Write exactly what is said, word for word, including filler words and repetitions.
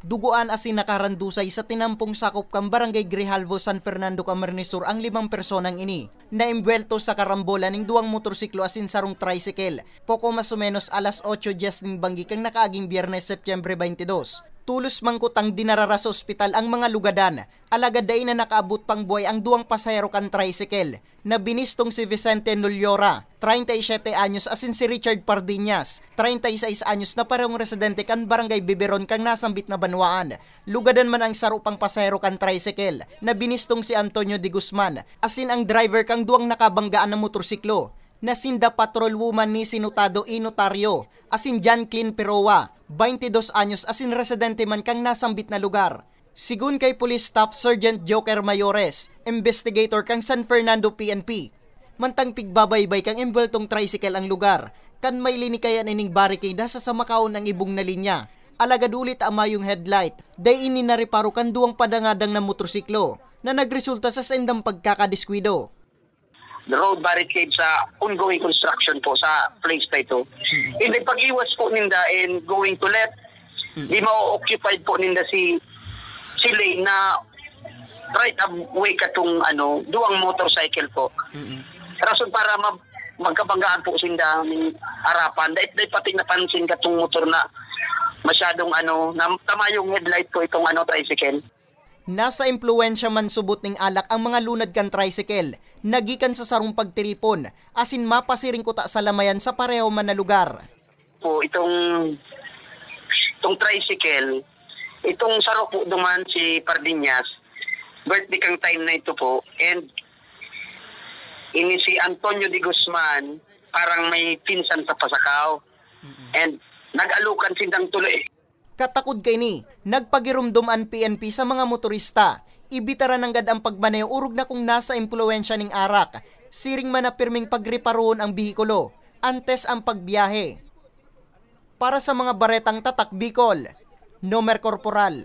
Dugoan asin nakarandusay sa tinampong sakop kan Barangay Grijalvo, San Fernando, Camarines Sur ang limang personang ini. Naembwelto sa karambola ning duwang motorsiklo asin sarong tricycle, poko mas o menos alas otso dyes nin banggi kan nakaaging Biyernes, Setyembre twenty-two. Tulos man kutang dinarara sa ospital ang mga lugadan, alagad dai na nakaabot pang buhay ang duwang pasahero kan tricycle, na binistong si Vicente Nuliora, treinta y siete anyos, asin si Richard Pardiñas, treinta y seis anyos, na parehong residente kan Barangay Biberon kan nasambit na banwaan. Lugadan man ang saro pang pasahero kan tricycle, na binistong si Antonio de Guzman, asin ang driver kan duwang nakabanggaan na motorsiklo, na sinda patrolwoman ni Sinutado Inotario, asin John Clean Peroa, twenty-two anyos, asin residente man kan nasambit na lugar. Sigon kay Police Staff Sergeant Joker Mayores, investigator kan San Fernando P N P, mantang pigbabaybay kan embweltong tricycle ang lugar, kan may linikayan ining barikada sa samakahon ang ibong na linya. Alagad huli ta mayong headlight, dai ini nareparo kan duwang padangadang na motorsiklo, na nagresulta sa saindang pagkakadiskuido. The road barricade sa ongoing construction po sa place na ito. And then pag-iwas po ninda and going to left, di ma-occupied po ninda si si lane na right away katong ano, duwang motorcycle po. Rason para ma- magkabanggaan po sinda ning harapan. Dahil, dahil pati napansin katong motor na masyadong ano, na tamayong headlight po itong ano, tricycle. Nasa impluwensya man subot ning alak ang mga lunad kan tricycle, na gikan sa sarong pagtiripon, asin mapasiring kuta sa lamayan sa pareho man na lugar. Po, itong, itong tricycle, itong saro po duman si Pardiñas, birthday kang time na ito po, and ini si Antonio de Guzman, parang may pinsan sa Pasacao. And nag-alukan sindang tuloy. Katakod kaini, nagpagiromdom an P N P sa mga motorista. Ibitaran nanggad ang pagmaneho orog na kung nasa impluwensya ning arak, siring man na pirming pagreparohon ang behikulo antes ang pagbiyahe. Para sa mga baretang Tatak Bicol, Nomer Corporal.